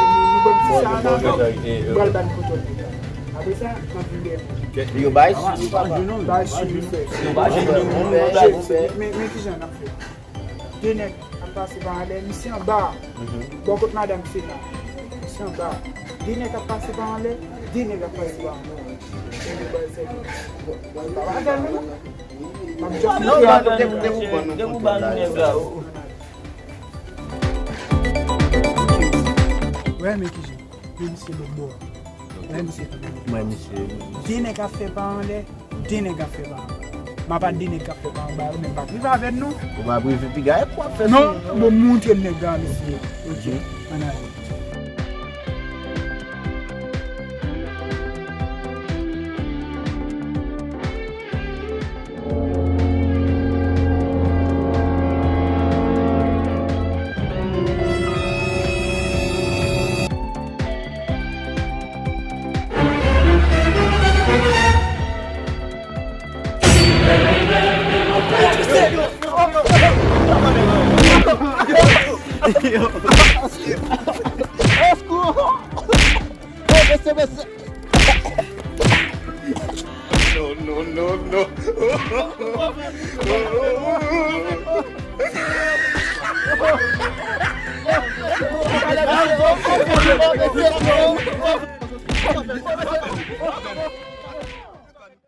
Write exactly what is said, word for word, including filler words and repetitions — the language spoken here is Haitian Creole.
nou, nou ban m ti sa la, nou pral ba n foto nèg la. Apre sa, m ap vin dèyè. Yo bay sou li, papa. Bay sou li, frè. Yo bay sou li. Men, men, men kijan n ap fè? De nèg ap pase pa anlè, misye anba. Bò kot madanm se la. Misye anba. De nèg ap pase pa anlè, de nèg ap pase pa anlè. Yo bay sèvis. Papa, avè nou. M ap jòf. Non, non, non, depi, depi ou ban nou kontwòl la. Wè, men kijan. Men misye lòt bò a. Wè, misye lòt bò a. Mwen, misye. De nèg ap fè pa anlè, de nèg ap fè pa anba. M ap di de nèg ap fè pa anba yo, men m p ap rive avè n non. Ou p ap rive piga, e pou w ap fè sou. Non, bon, montre m nèg la, mesye. Ok, ann ale. Au secours! Oh, mesye, mesye! No, no, no, no.